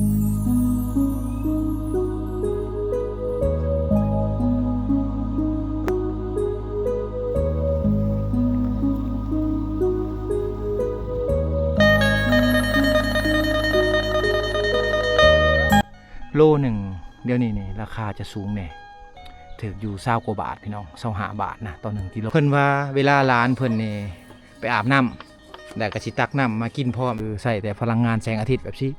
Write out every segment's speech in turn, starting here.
ໂລໜຶ່ງດຽວນີ້ນີ້ລາຄາຈະສູງແດ່ ຖືກຢູ່ຊາວກວ່າບາດພີ່ນ້ອງ ຊາວຫ້າບາດນະຕໍ່ໜຶ່ງກິໂລ. ເພິ່ນວ່າເວລາຫຼານເພິ່ນນີ້ໄປອາບນ້ຳ ແລ້ວກໍຊິຕັກນ້ຳມາກິນພ້ອມ ຄືໃຊ້ແຕ່ພະລັງງານແສງອາທິດແບບຊີ້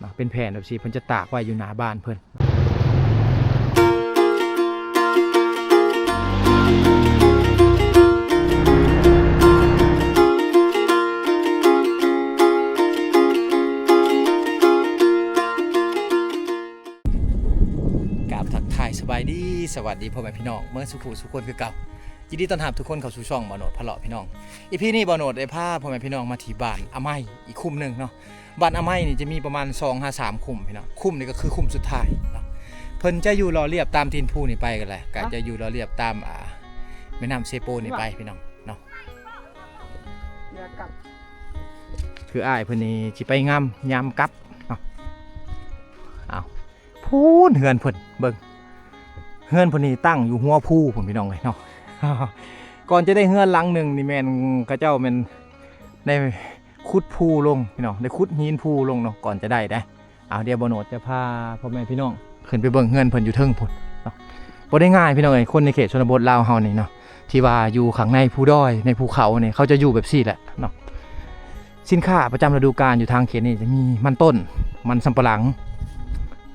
ເນາະ ເປັນແຜ່ນແບບຊີ້ ເພິ່ນຈະຕາກໄວ້ຢູ່ໜ້າບ້ານເພິ່ນ. ກາບທັກທາຍສະບາຍດີ ສະຫວັດດີພໍ່ແມ່ພີ່ນ້ອງເໝິດສູ່ຜູ້ສູ່ຄົນຄືເກົ່າ. ຍິນດີຕ້ອນຮັບທຸກຄົນເຂົ້າສູ່ຊ່ອງບ່າວໂນດພາເລາະພີ່ນ້ອງ. ອີພີນີ້ບ່າວໂນດໄດ້ພາພໍ່ແມ່ພີ່ນ້ອງມາທີ່ບ້ານອາໄມ້ອີກຄຸ້ມໜຶ່ງເນາະ. ບ້ານອາໄມ້ນີ້ຈະມີປະມານສອງຫາສາມຄຸ້ມພີ່ນ້ອງ. ຄຸ້ມນີ້ກໍຄືຄຸ້ມສຸດທ້າຍເນາະ. ເພິ່ນຈະຢູ່ຫຼໍ່ລຽບຕາມຕີນພູນີ້ໄປກັນແຫຼະ ກໍຈະຢູ່ຫຼໍ່ລຽບຕາມ ອ່າ ແມ່ນ້ຳເຊໂປນີ້ໄປພີ່ນ້ອງເນາະ. ຄືອ້າຍເພິ່ນນີ້ຊິໄປງາມຍາມກັບເນາະ. ເອົາ ພຸ້ນເຮືອນເພິ່ນ ເບິ່ງ ເຮືອນເພິ່ນນີ້ຕັ້ງຢູ່ຫົວພູພຸ້ນພີ່ນ້ອງເອີຍເນາະ. ກ່ອນຈະໄດ້ເຮືອນຫຼັງໜຶ່ງນີ້ແມ່ນເຂົາເຈົ້າແມ່ນໄດ້ຂຸດພູລົງພີ່ນ້ອງ ໄດ້ຂຸດຫີນພູລົງເນາະ ກ່ອນຈະໄດ້ເດ້. ເອົາ ດຽວບ່າວໂນດຈະພາພໍ່ແມ່ພີ່ນ້ອງຂຶ້ນໄປເບິ່ງເຮືອນເພິ່ນຢູ່ເທິງພຸ້ນເນາະ. ບໍ່ໄດ້ງ່າຍພີ່ນ້ອງເອີຍ ຄົນໃນເຂດຊົນນະບົດລາວເຮົານີ້ເນາະ ທີ່ວ່າຢູ່ຂ້າງໃນພູດອຍ ໃນພູເຂົານີ້ ເຂົາຈະຢູ່ແບບຊີ້ແຫຼະເນາະ. ສິນຄ້າປະຈຳລະດູການຢູ່ທາງເຂດນີ້ຈະມີມັນຕົ້ນ ມັນສຳປະຫຼັງ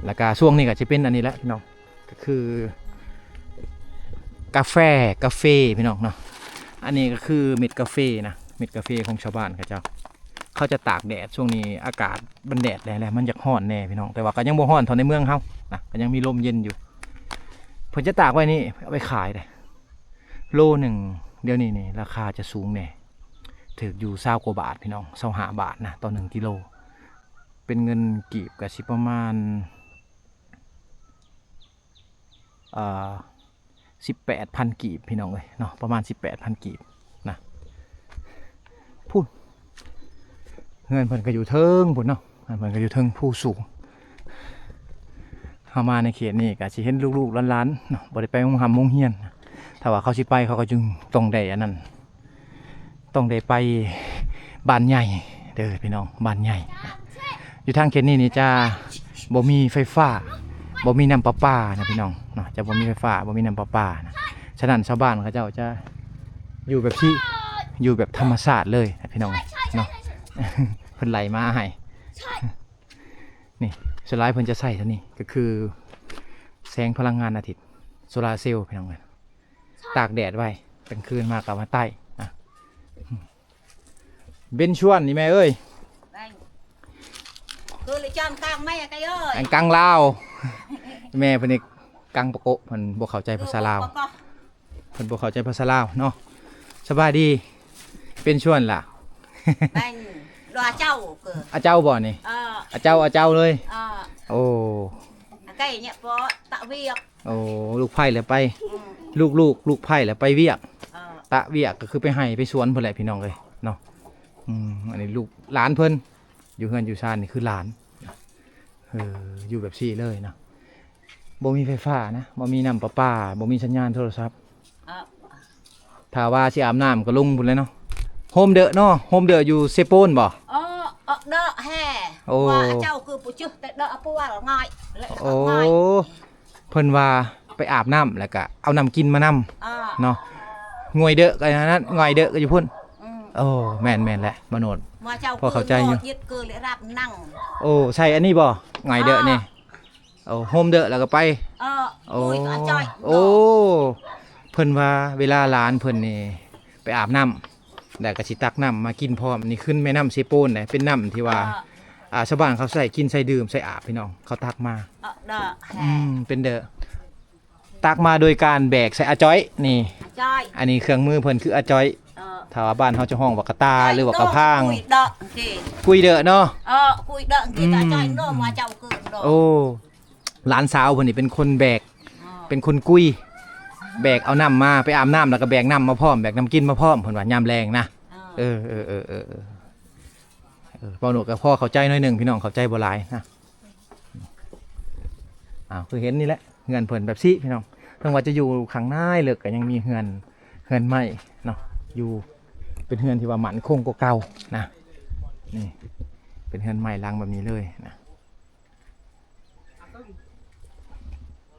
ແລ້ວກະຊ່ວງນີ້ກໍຊິເປັນອັນນີ້ແຫຼະພີ່ນ້ອງ ກໍຄືກາແຟ ກາເຟພີ່ນ້ອງເນາະ. ອັນນີ້ກໍຄືເມັດກາເຟນະ ເມັດກາເຟຂອງຊາວບ້ານເຂົາເຈົ້າ ເຂົາຈະຕາກແດດ. ຊ່ວງນີ້ອາກາດມັນແດດແດ່ແລ້ວ ມັນຢາກຮ້ອນແດ່ພີ່ນ້ອງ ແຕ່ວ່າກໍຍັງບໍ່ຮ້ອນເທົ່າໃນເມືອງເຮົານະ ກໍຍັງມີລົມເຢັນຢູ່. ເພິ່ນຈະຕາກໄວ້ນີ້ ເອົາໄປຂາຍເດ້. ໂລໜຶ່ງດຽວນີ້ນີ້ລາຄາຈະສູງແດ່ ຖືກຢູ່ຊາວກວ່າບາດພີ່ນ້ອງ ຊາວຫ້າບາດນະຕໍ່ໜຶ່ງກິໂລ. ເປັນເງິນກີບກໍຊິປະມານ ເອີ ສິບແປດພັນກີບພີ່ນ້ອງເອີຍເນາະ ປະມານສິບແປດພັນກີບນະ. ພຸ້ນ ເຮືອນເພິ່ນກໍຢູ່ເທິງພຸ້ນເນາະ ເຮືອນເພິ່ນກໍຢູ່ເທິງພູສູງ. ເຮົາມາໃນເຂດນີ້ກໍຊິເຫັນລູກໆຫຼານໆເນາະ ບໍ່ໄດ້ໄປໂຮງຮ່ຳໂຮງຮຽນ. ຖ້າວ່າເຂົາຊິໄປ ເຂົາກໍຈຶ່ງຕ້ອງໄດ້ອັນນັ້ນ ຕ້ອງໄດ້ໄປບ້ານໃຫຍ່ເດີພີ່ນ້ອງ ບ້ານໃຫຍ່. ຢູ່ທາງເຂດນີ້ນີ້ຈະບໍ່ມີໄຟຟ້າ ບໍ່ມີນ້ຳປະປານະພີ່ນ້ອງເນາະ ຈະບໍ່ມີໄຟຟ້າ ບໍ່ມີນ້ຳປະປານະ. ສະນັ້ນຊາວບ້ານເຂົາເຈົ້າຈະຢູ່ແບບຊີ້ ຢູ່ແບບທຳມະຊາດເລີຍນະພີ່ນ້ອງເນາະ. ເພິ່ນໄຫຼມາໃຫ້ ນີ້ ສ່ວນຫຼາຍເພິ່ນຈະໃຊ້ຕົວນີ້ ກໍຄືແສງພະລັງງານອາທິດ ໂຊລາເຊວພີ່ນ້ອງເອີຍ. ຕາກແດດໄວ້ ກາງຄືນມາກໍເອົາມາໄຕ້. ອ່ະ ເບັນຊວນນີ້ແມ່ເອີຍ ແມ່ນ ຄືລະຈອມກາງແມ່ກະເອີຍ ອັນກາງລາວ ແມ່ເພິ່ນນີ້ກາງປະໂກະ ເພິ່ນບໍ່ເຂົ້າໃຈພາສາລາວ ເພິ່ນບໍ່ເຂົ້າໃຈພາສາລາວເນາະ. ສະບາຍດີ ເປັນຊວນລະ ແມ່ນ ລາເຈົ້າ ອາເຈົ້າບໍ່ນີ້ ເອີ ອາເຈົ້າ ອາເຈົ້າເລີຍ ເອີ ໂອ້ ອາໄກ່ເນຍ ເພາະຕະວຽກ ໂອ້ ລູກໃພ້ແລ້ວໄປ ອືມ ລູກໆ ລູກໃພ້ແລ້ວໄປວຽກ ເອີ ຕະວຽກກໍຄືໄປໄຮ່ໄປສວນພຸ້ນແຫຼະພີ່ນ້ອງເອີຍເນາະ. ອືມ ອັນນີ້ລູກຫຼານເພິ່ນ ຢູ່ເຮືອນຢູ່ຊານນີ້ຄືຫຼານ ເອີ ຢູ່ແບບຊີ້ເລີຍເນາະ. ບໍ່ມີໄຟຟ້ານະ ບໍ່ມີນ້ຳປະປາ ບໍ່ມີສັນຍານໂທລະສັບ ເອີ ຖ້າວ່າຊິອາບນ້ຳກໍລົງພຸ້ນແຫຼະເນາະ. ໂຮມເດີເນາະ ໂຮມເດີຢູ່ເຊໂປນບໍ່? ເອີ ເອີ ເດີແຮ ໂອ້ ວ່າເຈົ້າຄືຜູ້ຈື່ແຕ່ເດີອະປວລງ່າຍ ແລະ ໂອ້ ງ່າຍ ເພິ່ນວ່າໄປອາບນ້ຳ ແລ້ວກະເອົານ້ຳກິນມານຳ ເອີ ເນາະ. ງວຍເດີກໍອັນນັ້ນ ງວຍເດີກໍຢູ່ພຸ້ນ ອືມ ໂອ້ ແມ່ນໆ ແຫຼະ ມະໂນດ ວ່າເຈົ້າ ພໍເຂົ້າໃຈຢູ່ ເກີດເລີຍຮັບນັ່ງ ໂອ້ ໃສ່ອັນນີ້ບໍ່? ງວຍເດີນີ້ ເອີ ໂອ້ ໂຮມເດີແລ້ວກໍໄປ ເອີ ໂອ້ ຄຸຍກັບອາຈອຍ ໂອ້ ເນາະ ເພິ່ນວ່າເວລາຫຼານເພິ່ນນີ້ໄປອາບນ້ຳ ແລ້ວກໍຊິຕັກນ້ຳມາກິນພ້ອມ. ນີ້ຂຶ້ນແມ່ນ້ຳເຊໂປນເດ້ ເປັນນ້ຳທີ່ວ່າ ເອີ ອ່າ ຊາວບ້ານເຂົາໃຊ້ກິນ ໃຊ້ດື່ມ ໃຊ້ອາບ ພີ່ນ້ອງ ເຂົາຕັກມາ ເອີ ເດີ ອືມ ເປັນເດີ ຕັກມາໂດຍການແບກໃສ່ອາຈອຍນີ້ ອາຈອຍ ອັນນີ້ເຄື່ອງມືເພິ່ນຄືອາຈອຍ ເອີ ຖ້າວ່າບ້ານເຮົາຈະຮ້ອງວ່າກະຕ່າ ຫຼືວ່າກະພາງ ກຸຍເດີ ກຸຍເດີເນາະ ເອີ ກຸຍເດີ ອືມ ອາຈອຍເນາະ ວ່າເຈົ້າເກີດເນາະ ໂອ້ ຫຼານສາວເພິ່ນນີ້ເປັນຄົນແບກ ເອີ ເປັນຄົນກຸຍ ແບກເອົານ້ຳມາ ໄປອາບນ້ຳແລ້ວກໍແບກນ້ຳມາພ້ອມ ແບກນ້ຳກິນມາພ້ອມ ເພິ່ນວ່າຍາມແລງນະ ເອີ ເອີ ເອີ ເວົ້າໂນດກໍພໍເຂົ້າໃຈໜ້ອຍໜຶ່ງ ພີ່ນ້ອງ ເຂົ້າໃຈບໍ່ຫຼາຍນະ. ອ້າວ ຄືເຫັນນີ້ແຫຼະ ເຮືອນເພິ່ນແບບຊີ້ພີ່ນ້ອງ. ເຖິງວ່າຈະຢູ່ຂ້າງໃນເລິກ ກໍຍັງມີເຮືອນ ເຮືອນໄມ້ເນາະ ຢູ່ ເປັນເຮືອນທີ່ວ່າໝັ້ນຄົງກວ່າເກົ່ານະ. ນີ້ ເປັນເຮືອນໄມ້ຫຼັງແບບນີ້ເລີຍນະ.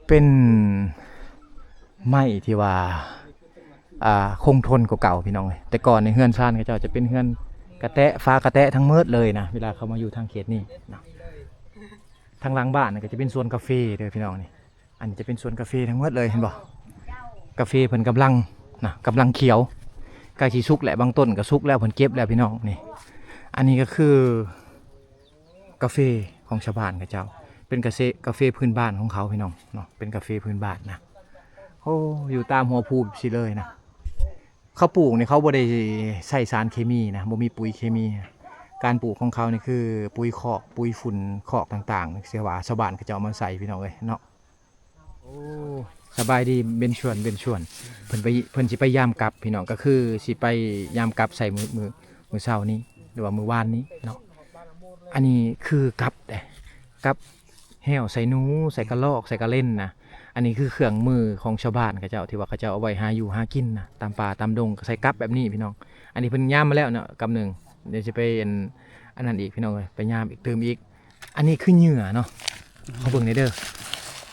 ເປັນໄມ້ທີ່ວ່າ ອ່າ ຄົງທົນກວ່າເກົ່າພີ່ນ້ອງເອີຍ. ແຕ່ກ່ອນໃນເຮືອນຊານເຂົາເຈົ້າຈະເປັນເຮືອນກະແຕະ ຝາກະແຕະທັງໝົດເລີຍນະ ເວລາເຂົາມາຢູ່ທາງເຂດນີ້ນະ. ທາງຫຼັງບ້ານກໍຈະເປັນສວນກາເຟເດີພີ່ນ້ອງນີ້. ອັນນີ້ຈະເປັນສວນກາເຟທັງໝົດເລີຍ ເຫັນບໍ່? ກາເຟເພິ່ນກຳລັງນະ ກຳລັງຂຽວ ໃກ້ຊິສຸກແຫຼະ ບາງຕົ້ນກໍສຸກແລ້ວ ເພິ່ນເກັບແລ້ວພີ່ນ້ອງນີ້. ອັນນີ້ກໍຄື ກາເຟຂອງຊາວບ້ານເຂົາເຈົ້າ ເປັນກາເຊ ກາເຟພື້ນບ້ານຂອງເຂົາພີ່ນ້ອງເນາະ ເປັນກາເຟພື້ນບ້ານນະ. ໂອ້ ຢູ່ຕາມຫົວພູຊີ້ເລີຍນະ. ເຂົາປູກນີ້ເຂົາບໍ່ໄດ້ໃຊ້ສານເຄມີນະ ບໍ່ມີປຸຍເຄມີ. ການປູກຂອງເຂົານີ້ຄືປຸຍຄອກ ປຸຍຝຸ່ນຄອກຕ່າງໆ ທີ່ວ່າຊາວບ້ານເຂົາເຈົ້າເອົາມາໃສ່ພີ່ນ້ອງເອີຍເນາະ. ໂອ້ ສະບາຍດີ ເບັນຊວນ ເບັນຊວນ. ເພິ່ນໄປ ເພິ່ນຊິໄປຍາມກັບພີ່ນ້ອງ ກໍຄືຊິໄປຍາມກັບໃສ່ມື້ ມື້ ມື້ເຊົ້ານີ້ ຫຼືວ່າມື້ວານນີ້ເນາະ. ອັນນີ້ຄືກັບເດ້ ກັບແຫ້ວໃສ່ໜູ ໃສ່ກະລອກ ໃສ່ກະເລັນນະ. ອັນນີ້ຄືເຄື່ອງມືຂອງຊາວບ້ານເຂົາເຈົ້າ ທີ່ວ່າເຂົາເຈົ້າເອົາໄວ້ຫາຢູ່ຫາກິນນະ ຕາມປ່າຕາມດົງ ກໍໃສ່ກັບແບບນີ້ພີ່ນ້ອງ. ອັນນີ້ເພິ່ນຍາມມາແລ້ວເນາະ ກັບໜຶ່ງ ດຽວຊິໄປອັນ ອັນນັ້ນອີກພີ່ນ້ອງເອີຍ ໄປຍາມອີກຕື່ມອີກ. ອັນນີ້ຄືເຫຍື່ອເນາະ ຂໍເບິ່ງແດ່ເດີ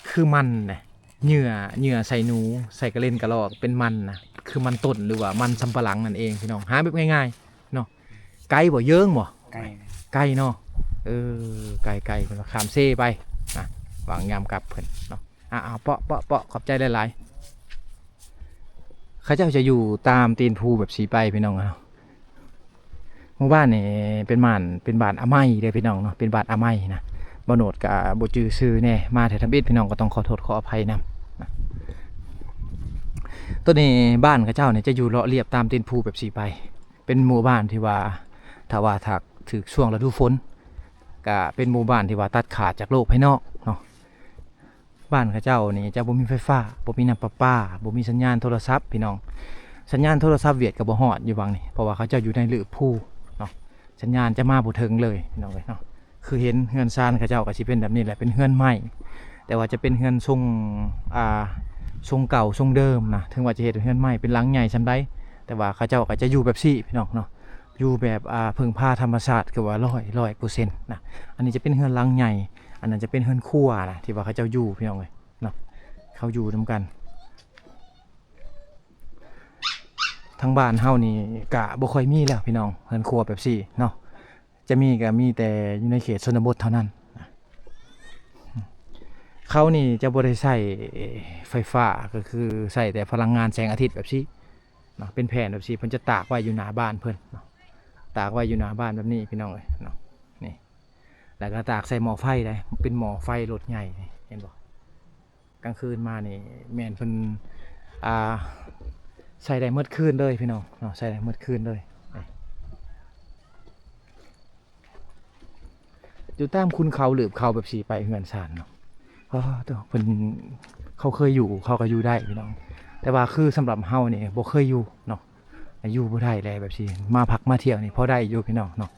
ຄືມັນນະ ເຫຍື່ອ ເຫຍື່ອໃສ່ໜູ ໃສ່ກະເລັນກະລອກ ເປັນມັນນະ ຄືມັນຕົ້ນ ຫຼືວ່າມັນສຳປະຫຼັງນັ້ນເອງພີ່ນ້ອງ. ຫາແບບງ່າຍໆເນາະ. ໄກບໍ່? ເຢິງບໍ່? ໄກ ໄກເນາະ. ເອີ ໄກໆ ເພິ່ນວ່າຂ້າມເຊໄປນະ ຫວ່າງຍາມກັບເພິ່ນເນາະ. ອ່າ ເປາະ ເປາະ ເປາະ ຂອບໃຈຫຼາຍໆ. ເຂົາເຈົ້າຈະຢູ່ຕາມຕີນພູແບບຊີ້ໄປພີ່ນ້ອງເນາະ. ໝູ່ບ້ານນີ້ເປັນບ້ານ ເປັນບ້ານອາໄມເດີພີ່ນ້ອງເນາະ ເປັນບ້ານອາໄມນະ. ບ່າວໂນດກໍບໍ່ຈື່ຊື່ແດ່ ມາເທື່ອທຳອິດ ພີ່ນ້ອງກໍຕ້ອງຂໍໂທດຂໍອະໄພນຳນະ. ໂຕນີ້ບ້ານເຂົາເຈົ້ານີ້ຈະຢູ່ເລາະລຽບຕາມຕີນພູແບບຊີ້ໄປ. ເປັນໝູ່ບ້ານທີ່ວ່າ ຖ້າວ່າຖ້າຖືກຊ່ວງລະດູຝົນ ກະເປັນໝູ່ບ້ານທີ່ວ່າຕັດຂາດຈາກໂລກພາຍນອກເນາະ. ບ້ານເຂົາເຈົ້ານີ້ຈະບໍ່ມີໄຟຟ້າ ບໍ່ມີນ້ຳປະປາ ບໍ່ມີສັນຍານໂທລະສັບພີ່ນ້ອງ. ສັນຍານໂທລະສັບຫວຽດກໍບໍ່ຮອດຢູ່ຫວ່າງນີ້ ເພາະວ່າເຂົາເຈົ້າຢູ່ໃນລືບພູເນາະ ສັນຍານຈະມາບໍ່ເຖິງເລີຍພີ່ນ້ອງເອີຍເນາະ. ຄືເຫັນເຮືອນຊານເຂົາເຈົ້າກໍຊິເປັນແບບນີ້ແຫຼະ ເປັນເຮືອນໄມ້ ແຕ່ວ່າຈະເປັນເຮືອນຊົງ ອ່າ ຊົງເກົ່າຊົງເດີມນະ. ເຖິງວ່າຈະເຮັດເຮືອນໄມ້ເປັນຫຼັງໃຫຍ່ສ່ຳໃດ ແຕ່ວ່າເຂົາເຈົ້າກໍຈະຢູ່ແບບຊີ້ພີ່ນ້ອງເນາະ ຢູ່ແບບ ອ່າ ເພິ່ງພາທຳມະຊາດ ຄືວ່າຮ້ອຍ ຮ້ອຍເປີເຊັນນະ. ອັນນີ້ຈະເປັນເຮືອນຫຼັງໃຫຍ່ ອັນນັ້ນຈະເປັນເຮືອນຄົວນະ ທີ່ວ່າເຂົາເຈົ້າຢູ່ພີ່ນ້ອງເອີຍເນາະ ເຂົາຢູ່ນຳກັນ. ທາງບ້ານເຮົານີ້ກະບໍ່ຄ່ອຍມີແລ້ວພີ່ນ້ອງ ເຮືອນຄົວແບບຊີ້ເນາະ. ຈະມີກໍມີແຕ່ຢູ່ໃນເຂດຊົນນະບົດເທົ່ານັ້ນ. ເຂົານີ້ຈະບໍ່ໄດ້ໃຊ້ໄຟຟ້າ ກໍຄືໃຊ້ແຕ່ພະລັງງານແສງອາທິດແບບຊີ້ເນາະ ເປັນແຜ່ນແບບຊີ້ ເພິ່ນຈະຕາກໄວ້ຢູ່ໜ້າບ້ານເພິ່ນເນາະ ຕາກໄວ້ຢູ່ໜ້າບ້ານແບບນີ້ພີ່ນ້ອງເອີຍເນາະ. ນີ້ ແລ້ວກໍຕາກໃສ່ໝໍ້ໄຟໄດ້ ເປັນໝໍ້ໄຟລົດໃຫຍ່ນີ້ ເຫັນບໍ່? ກາງຄືນມານີ້ແມ່ນເພິ່ນ ອ່າ ໃຊ້ໄດ້ໝົດຄືນເລີຍພີ່ນ້ອງເນາະ ໃຊ້ໄດ້ໝົດຄືນເລີຍ. ນີ້ ຢູ່ຕາມຂຸນເຂົາ ຫຼືບເຂົາແບບຊີ້ໄປເຮືອນຊານເນາະ. ອໍ ໂທ້ ເພິ່ນ ເຂົາເຄີຍຢູ່ ເຂົາກໍຢູ່ໄດ້ພີ່ນ້ອງ ແຕ່ວ່າຄືສຳລັບເຮົານີ້ບໍ່ເຄີຍຢູ່ເນາະ ຢູ່ບໍ່ໄດ້ແຫຼະແບບຊີ້. ມາພັກມາທ່ຽວນີ້ພໍໄດ້ຢູ່ພີ່ນ້ອງເນາະ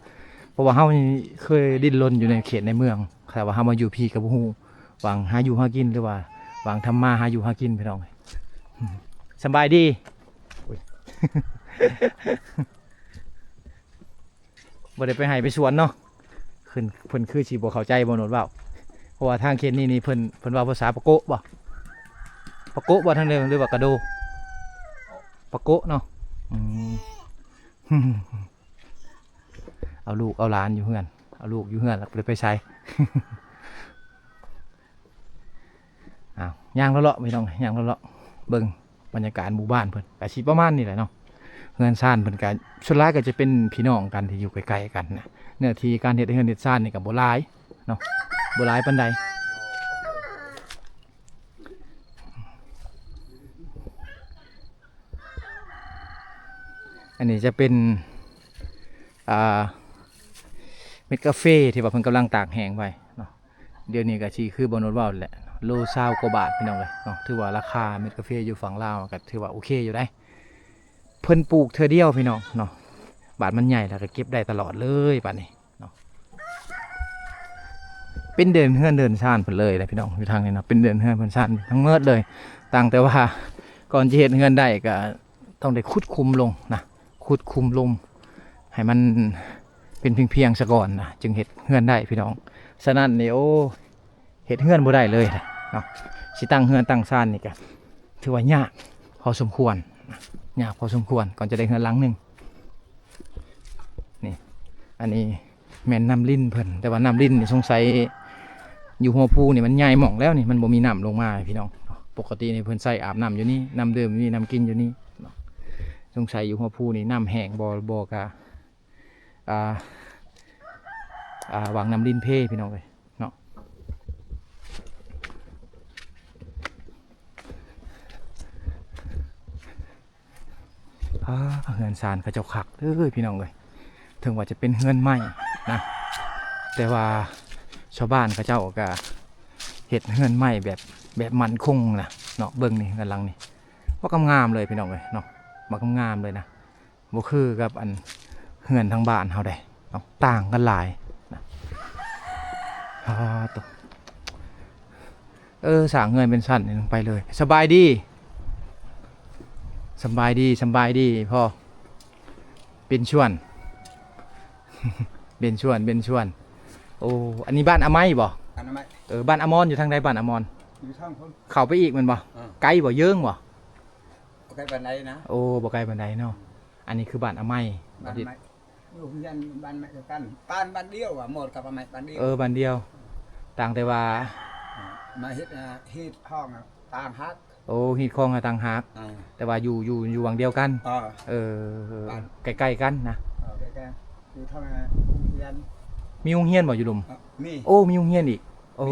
ເພາະວ່າເຮົານີ້ເຄີຍດີ້ນລົນຢູ່ໃນເຂດໃນເມືອງ ແຕ່ວ່າເຮົາມາຢູ່ພີ້ກໍບໍ່ຮູ້ ຫວ່າງຫາຢູ່ຫາກິນ ຫຼືວ່າຫວ່າງທຳມາຫາຢູ່ຫາກິນພີ່ນ້ອງ. ສະບາຍດີ ໂອ້ຍ ບໍ່ໄດ້ໄປໄຮ່ໄປສວນເນາະ. ເພິ່ນ ເພິ່ນຄືຊິບໍ່ເຂົ້າໃຈບ່າວໂນດເວົ້າ ເພາະວ່າທາງເຂດນີ້ນີ້ເພິ່ນ ເພິ່ນເວົ້າພາສາປາໂກະບໍ່? ປາໂກະບໍ່ທາງເດີມ ຫຼືວ່າກະໂດ? ປາໂກະເນາະ. ອືມ ເອົາລູກເອົາຫຼານຢູ່ເຮືອນ ເອົາລູກຢູ່ເຮືອນ ແລ້ວບໍ່ໄດ້ໄປໃສ. ອ້າວ ຍ່າງເລາະໆ ພີ່ນ້ອງ ຍ່າງເລາະໆ ເບິ່ງບັນຍາກາດໝູ່ບ້ານເພິ່ນ ກະຊິປະມານນີ້ແຫຼະເນາະ. ເຮືອນຊານເພິ່ນກະສ່ວນຫຼາຍກະຈະເປັນພີ່ນ້ອງກັນທີ່ຢູ່ໃກ້ໆກັນນະ ເນື້ອທີ່ການເຮັດເຮືອນເຮັດຊານນີ້ກະບໍ່ຫຼາຍເນາະ ບໍ່ຫຼາຍປານໃດ. ອັນນີ້ຈະເປັນ ອ່າ ເມັດກາເຟທີ່ວ່າເພິ່ນກຳລັງຕາກແຫ້ງໄວ້ເນາະ. ດຽວນີ້ກໍຊິຄືບ່າວໂນດເວົ້າແຫຼະ ໂລຊາວກວ່າບາດ ພີ່ນ້ອງເອີຍເນາະ. ຖືວ່າລາຄາເມັດກາເຟຢູ່ຝັ່ງລາວກໍຖືວ່າໂອເຄຢູ່ໃດ໋ ເພິ່ນປູກເທື່ອດຽວ ພີ່ນ້ອງເນາະ. ບາດມັນໃຫຍ່ແລ້ວກໍເກັບໄດ້ຕະຫຼອດເລີຍບາດນີ້ເນາະ. ເປັນເດີ່ນເຮືອນເດີ່ນຊານເພິ່ນເລີຍນະພີ່ນ້ອງ ຢູ່ທາງນີ້ເນາະ ເປັນເດີ່ນເຮືອນເຮືອນຊານທັງໝົດເລີຍ. ຕ່າງແຕ່ວ່າກ່ອນຈະເຮັດເຮືອນໄດ້ກໍຕ້ອງໄດ້ຂຸດຂຸມລົງນະ ຂຸດຂຸມລົງໃຫ້ມັນເປັນພຽງໆຊະກ່ອນນະ ຈຶ່ງເຮັດເຮືອນໄດ້ພີ່ນ້ອງ. ສະນັ້ນນີ້ ໂອ້ ເຮັດເຮືອນບໍ່ໄດ້ເລີຍເນາະ. ຊິຕັ້ງເຮືອນຕັ້ງຊານນີ້ກະຖືວ່າຍາກພໍສົມຄວນ ຍາກພໍສົມຄວນ ກ່ອນຈະໄດ້ເຮືອນຫຼັງໜຶ່ງ. ນີ້ ອັນນີ້ແມ່ນນ້ຳລິນເພິ່ນ ແຕ່ວ່ານ້ຳລິນນີ້ສົງໄສຢູ່ຫົວພູນີ້ມັນຍ້າຍໝ່ອງແລ້ວນີ້ ມັນບໍ່ມີນ້ຳລົງມາພີ່ນ້ອງ. ປົກກະຕິນີ້ເພິ່ນໃຊ້ອາບນ້ຳຢູ່ນີ້ ນ້ຳດື່ມຢູ່ນີ້ ນ້ຳກິນຢູ່ນີ້ເນາະ. ສົງໄສຢູ່ຫົວພູນີ້ນ້ຳແຫ້ງບໍ່ ບໍ່ກະ ອ່າ ອ່າ ຫວ່າງນ້ຳລິນເພພີ່ນ້ອງເອີຍເນາະ. ອ່າ ເຮືອນຊານເຂົາເຈົ້າຄັກເດີພີ່ນ້ອງເອີຍ ເຖິງວ່າຈະເປັນເຮືອນໄມ້ນະ ແຕ່ວ່າຊາວບ້ານເຂົາເຈົ້າກໍເຮັດເຮືອນໄມ້ແບບ ແບບໝັ້ນຄົງນະເນາະ. ເບິ່ງນີ້ ເຮືອນຫຼັງນີ້ ບັກງາມໆເລີຍພີ່ນ້ອງເອີຍເນາະ ບັກງາມໆເລີຍນະ. ບໍ່ຄືກັບອັນເຮືອນທາງບ້ານເຮົາໃດ໋ເນາະ ຕ່າງກັນຫຼາຍນະ. ອາ ໂຕ ເອີ ສ້າງເຮືອນເປັນຊັ້ນນີ້ລົງໄປເລີຍ. ສະບາຍດີ ສະບາຍດີ ສະບາຍດີພໍ່ ເປັນຊວນ ເປັນຊວນ ເປັນຊວນ. ໂອ້ ອັນນີ້ບ້ານອາໄມບໍ່? ອະນາໄມ. ເອີ ບ້ານອາມອນຢູ່ທາງໃດ? ບ້ານອາມອນ ຢູ່ທາງພຸ້ນ ເຂົ້າໄປອີກແມ່ນບໍ່? ເອີ ໄກບໍ່ ເຢິງບໍ່? ບໍ່ໄກປານໃດນະ. ໂອ້ ບໍ່ໄກປານໃດເນາະ. ອືມ ອັນນີ້ຄືບ້ານອາໄມ ບ້ານອາໄມ ຢູ່ເຮືອນບ້ານໃໝ່ຄືກັນ ບ້ານ ບ້ານດຽວ ໝົດກັບອາໄມບ້ານດຽວ. ເອີ ບ້ານດຽວ ຕ່າງແຕ່ວ່າ ມາເຮັດ ເຮັດຫ້ອງຕ່າງຫາກ. ໂອ້ ເຮັດຫ້ອງຕ່າງຫາກ ເອີ ແຕ່ວ່າຢູ່ ຢູ່ ຢູ່ວັງດຽວກັນ. ເອີ ເອີ ບ້ານໃກ້ໆກັນນະ. ເອີ ໃກ້ໆ ຢູ່ທາງໂຮງຮຽນ. ມີໂຮງຮຽນບໍ່ຢູ່ລຸ່ມ? ເອີ ມີ. ໂອ້ ມີໂຮງຮຽນອີກ. ໂອ້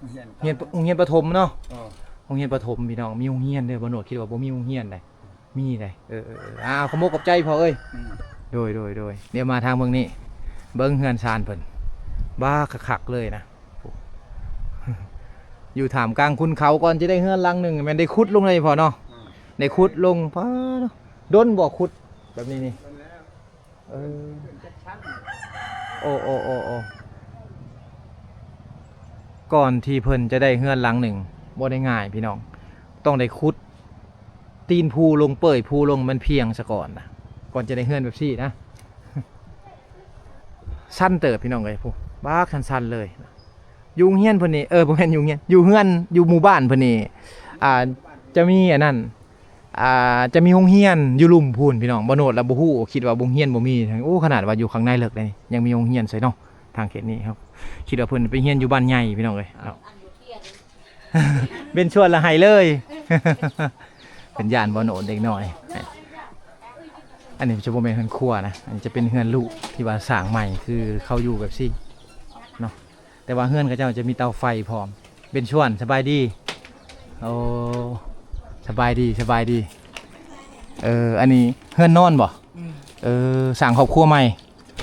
ມີໂຮງຮຽນ ໂຮງຮຽນປະຖົມເນາະ. ເອີ ໂຮງຮຽນປະຖົມພີ່ນ້ອງ ມີໂຮງຮຽນເດີ. ບໍ່ໂນດຄິດວ່າບໍ່ມີໂຮງຮຽນໃດ໋ ມີໃດ໋. ເອີ ເອີ ເອີ ອ້າວ ຂໍມຸກຂອບໃຈພໍ່ເອີຍ. ອືມ ໂດຍ ໂດຍ ໂດຍ. ດຽວມາທາງເບິ່ງນີ້ ເບິ່ງເຮືອນຊານເພິ່ນ ບ້າ ຄັກໆເລີຍນະ. ໂອ້ ຢູ່ທ່າມກາງຂຸນເຂົາ ກ່ອນຈະໄດ້ເຮືອນຫຼັງໜຶ່ງ ແມ່ນໄດ້ຂຸດລົງເລີຍພໍ່ເນາະ. ອືມ ໄດ້ຂຸດລົງ. ປ້າ ດົນບໍ່ຂຸດແບບນີ້ນີ້? ເອີ ໂອ້ ໂອ້ ໂອ້ ໂອ້ ກ່ອນທີ່ເພິ່ນຈະໄດ້ເຮືອນຫຼັງໜຶ່ງ ບໍ່ໄດ້ງ່າຍພີ່ນ້ອງ ຕ້ອງໄດ້ຂຸດຕີນພູລົງ ເປີ້ຍພູລົງ ມັນພຽງສະກ່ອນນະ ກ່ອນຈະໄດ້ເຮືອນແບບຊີ້ນະ. ຊັນເຕີບພີ່ນ້ອງເອີຍ ຜູ້ ບັກຊັນໆເລີຍ. ຢູ່ໂຮງຮຽນເພິ່ນນີ້ ເອີ ບໍ່ແມ່ນຢູ່ໂຮງຮຽນ ຢູ່ເຮືອນ ຢູ່ໝູ່ບ້ານເພິ່ນນີ້ ອ່າ ຈະມີອັນນັ້ນ ອ່າ ຈະມີໂຮງຮຽນຢູ່ລຸ່ມພຸ້ນພີ່ນ້ອງ. ບໍ່ໂນດລະບໍ່ຮູ້ ຄິດວ່າໂຮງຮຽນບໍ່ມີ. ໂອ້ ຂະໜາດວ່າຢູ່ຂ້າງໃນເລິກເດ້ ຍັງມີໂຮງຮຽນໃສ່ເນາະ. ທາງເຂດນີ້ເຮົາຄິດວ່າເພິ່ນໄປຮຽນຢູ່ບ້ານໃຫຍ່ພີ່ນ້ອງເອີຍເນາະ. ເປັນຊວນລະໄຫ້ເລີຍ ເປັນຢ້ານບໍ່ໂນດເດັກນ້ອຍ. ອັນນີ້ຈະບໍ່ແມ່ນເຮືອນຄົວນະ ອັນນີ້ຈະເປັນເຮືອນລູກທີ່ວ່າສ້າງໃໝ່ ຄືເຂົາຢູ່ແບບຊີ້ເນາະ. ແຕ່ວ່າເຮືອນເຂົາເຈົ້າຈະມີເຕົາໄຟພ້ອມ. ເປັນຊວນ ສະບາຍດີ. ໂອ້ ສະບາຍດີ ສະບາຍດີ. ເອີ ອັນນີ້ເຮືອນນອນບໍ່? ອືມ ເອີ ສ້າງຄອບຄົວໃໝ່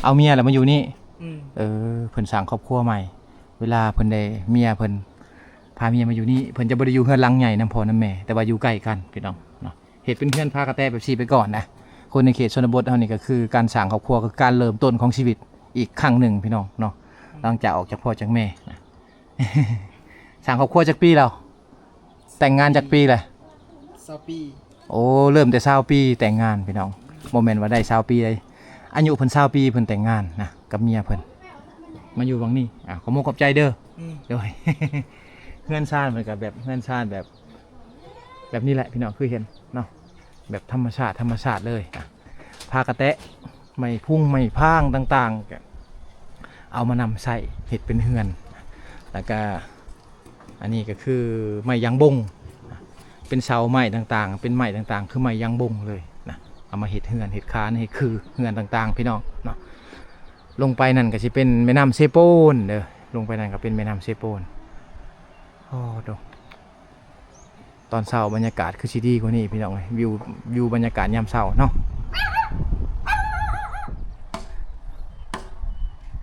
ເອົາເມຍແລ້ວມາຢູ່ນີ້. ອືມ ເອີ ເພິ່ນສ້າງຄອບຄົວໃໝ່ ເວລາເພິ່ນໄດ້ເມຍ ເພິ່ນພາເມຍມາຢູ່ນີ້ ເພິ່ນຈະບໍ່ໄດ້ຢູ່ເຮືອນຫຼັງໃຫຍ່ນຳພໍ່ນຳແມ່ ແຕ່ວ່າຢູ່ໃກ້ກັນພີ່ນ້ອງເນາະ. ເຮັດເປັນເຮືອນພາກະແຕແບບຊີ້ໄປກ່ອນນະ. ຄົນໃນເຂດຊົນນະບົດເຮົານີ້ ກໍຄືການສ້າງຄອບຄົວ ຄືການເລີ່ມຕົ້ນຂອງຊີວິດອີກຄັ້ງໜຶ່ງພີ່ນ້ອງເນາະ. ອືມ ຫຼັງຈາກອອກຈາກພໍ່ຈາກແມ່ນະ. ສ້າງຄອບຄົວຈັກປີແລ້ວ? ແຕ່ງງານຈັກປີແລ້ວ? ຊາວປີ. ໂອ້ ເລີ່ມແຕ່ຊາວປີແຕ່ງງານພີ່ນ້ອງ ບໍ່ແມ່ນວ່າໄດ້ຊາວປີໃດ໋. ອາຍຸເພິ່ນຊາວປີ ເພິ່ນແຕ່ງງານນະ ກັບເມຍເພິ່ນ ມາຢູ່ຫວ່າງນີ້. ອ່າ ຂໍມຸກຂອບໃຈເດີ. ອືມ ໂດຍ ເຮືອນຊານເພິ່ນກໍແບບ ເຮືອນຊານແບບ ແບບນີ້ແຫຼະພີ່ນ້ອງ ຄືເຫັນເນາະ ແບບທຳມະຊາດ ທຳມະຊາດເລີຍ. ອ່າ ພາກະແຕະ ໄມ້ພຸງໄມ້ພາງຕ່າງໆ ກໍເອົາມານຳໃຊ້ເຮັດເປັນເຮືອນ. ແລ້ວກະອັນນີ້ກໍຄືໄມ້ຢາງບົງ ເປັນເສົາໄມ້ຕ່າງໆ ເປັນໄມ້ຕ່າງໆ ຄືໄມ້ຢາງບົງເລີຍນະ ເອົາມາເຮັດເຮືອນ ເຮັດຄານ ເຮັດຄືເຮືອນຕ່າງໆ ພີ່ນ້ອງເນາະ. ລົງໄປນັ້ນກໍຊິເປັນແມ່ນ້ຳເຊໂປນເດີ ລົງໄປນັ້ນກໍເປັນແມ່ນ້ຳເຊໂປນ. ໂອ້ ໂດ ຕອນເຊົ້າບັນຍາກາດຄືຊິດີກວ່ານີ້ພີ່ນ້ອງເອີຍ ວິວ ວິວບັນຍາກາດຍາມເຊົ້າເນາະ.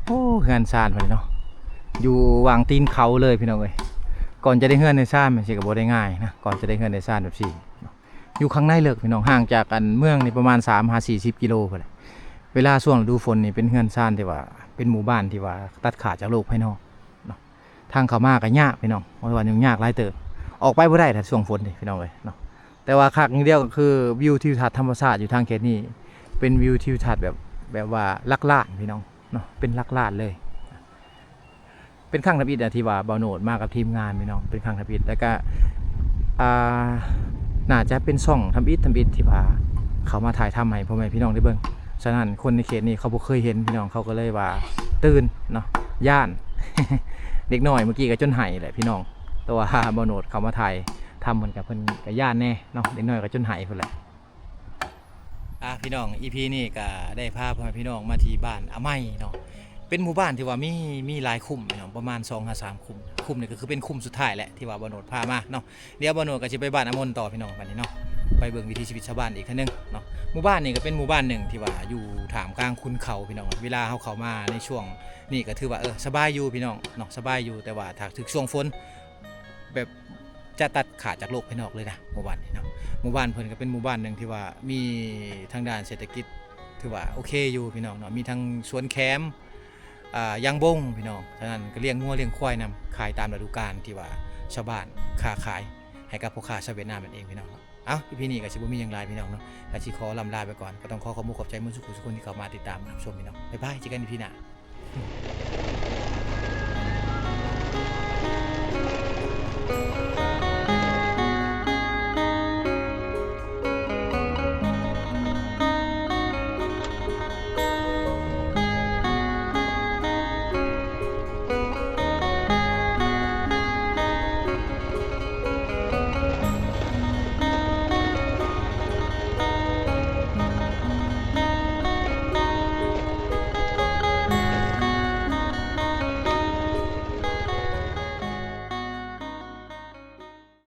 ໂອ້ ເຮືອນຊານເພິ່ນເນາະ ຢູ່ຫວ່າງຕີນເຂົາເລີຍພີ່ນ້ອງເອີຍ. ກ່ອນຈະໄດ້ເຮືອນໄດ້ຊານມັນຊິກໍບໍ່ໄດ້ງ່າຍນະ ກ່ອນຈະໄດ້ເຮືອນໄດ້ຊານແບບຊີ້ເນາະ. ຢູ່ຂ້າງໃນເລິກພີ່ນ້ອງ ຫ່າງຈາກອັນເມືອງນີ້ປະມານສາມຫາສີ່ສິບກິໂລພຸ້ນແຫຼະ. ເວລາຊ່ວງລະດູຝົນນີ້ເປັນເຮືອນຊານທີ່ວ່າເປັນໝູ່ບ້ານທີ່ວ່າຕັດຂາດຈາກໂລກພາຍນອກ. ທາງເຂົ້າມາກໍຍາກພີ່ນ້ອງ ເພາະວ່າຫຍຸ້ງຍາກຫຼາຍເຕີບ ອອກໄປບໍ່ໄດ້ຖ້າຊ່ວງຝົນນີ້ພີ່ນ້ອງເອີຍເນາະ. ແຕ່ວ່າຄັກຢ່າງດຽວກໍຄືວິວທິວທັດທຳມະຊາດຢູ່ທາງເຂດນີ້ ເປັນວິວທິວທັດແບບ ແບບວ່າຫຼັກລ້ານພີ່ນ້ອງເນາະ ເປັນຫຼັກລ້ານເລີຍ. ເປັນຄັ້ງທຳອິດນະທີ່ວ່າບ່າວໂນດມາກັບທີມງານພີ່ນ້ອງ ເປັນຄັ້ງທຳອິດ ແລ້ວກະ ອ່າ ໜ້າຈະເປັນຊ່ອງທຳອິດ ທຳອິດທີ່ວ່າເຂົ້າມາຖ່າຍທຳໃຫ້ພໍ່ແມ່ພີ່ນ້ອງໄດ້ເບິ່ງ. ສະນັ້ນຄົນໃນເຂດນີ້ເຂົາບໍ່ເຄີຍເຫັນພີ່ນ້ອງ ເຂົາກໍເລີຍວ່າຕື່ນເນາະ ຢ້ານ ເດັກນ້ອຍເມື່ອກີ້ກໍຈົນໄຫ້ແຫຼະພີ່ນ້ອງ ແຕ່ວ່າບ່າວໂນດເຂົ້າມາຖ່າຍທຳເພິ່ນກໍ ເພິ່ນກໍຢ້ານແດ່ເນາະ ເດັກນ້ອຍກໍຈົນໄຫ້ພຸ້ນແຫຼະ. ອ່າ ພີ່ນ້ອງ ອີພີນີ້ກໍໄດ້ພາພໍ່ແມ່ພີ່ນ້ອງມາທີ່ບ້ານອາໄມເນາະ ເປັນໝູ່ບ້ານທີ່ວ່າມີ ມີຫຼາຍຄຸ້ມພີ່ນ້ອງ ປະມານສອງຫາສາມຄຸ້ມ. ຄຸ້ມນີ້ກໍຄືເປັນຄຸ້ມສຸດທ້າຍແຫຼະທີ່ວ່າບ່າວໂນດພາມາເນາະ. ດຽວບ່າວໂນດກໍຊິໄປບ້ານອາມົນຕໍ່ພີ່ນ້ອງ ບັດນີ້ເນາະ ໄປເບິ່ງວິຖີຊີວິດຊາວບ້ານອີກເທື່ອໜຶ່ງເນາະ. ໝູ່ບ້ານນີ້ກໍເປັນໝູ່ບ້ານໜຶ່ງທີ່ວ່າຢູ່ທ່າມກາງຂຸນເຂົາພີ່ນ້ອງ ເວລາເຮົາເຂົ້າມາໃນຊ່ວງນີ້ກໍຖືວ່າ ເອີ ສະບາຍຢູ່ພີ່ນ້ອງເນາະ ສະບາຍຢູ່ ແຕ່ວ່າຖ້າຖືກຊ່ວງຝົນ ແບບຈະຕັດຂາດຈາກໂລກພາຍນອກເລີຍນະ ໝູ່ບ້ານນີ້ເນາະ. ໝູ່ບ້ານເພິ່ນກໍເປັນໝູ່ບ້ານໜຶ່ງທີ່ວ່າມີທາງດ້ານເສດຖະກິດ ຖືວ່າໂອເຄຢູ່ພີ່ນ້ອງເນາະ ມີທັງສວນແຂມ ອ່າ ຢາງບົງພີ່ນ້ອງ. ສະນັ້ນກໍລ້ຽງງົວລ້ຽງຄວາຍນຳ ຂາຍຕາມລະດູການທີ່ວ່າຊາວບ້ານຄ້າຂາຍໃຫ້ກັບພໍ່ຄ້າຊາວຫວຽດນາມນັ້ນເອງພີ່ນ້ອງເນາະ. ເອົ້າ ອີພີນີ້ກໍຊິບໍ່ມີຫຍັງຫຼາຍພີ່ນ້ອງເນາະ ກໍຊິຂໍລ່ຳລາໄປກ່ອນ ກໍຕ້ອງຂໍຂອບອົກຂອບໃຈໝົດທຸກຜູ້ທຸກຄົນທີ່ເຂົ້າມາຕິດຕາມຮັບຊົມພີ່ນ້ອງ. ບາຍບາຍ ເຈີກັນອີພີໜ້າ.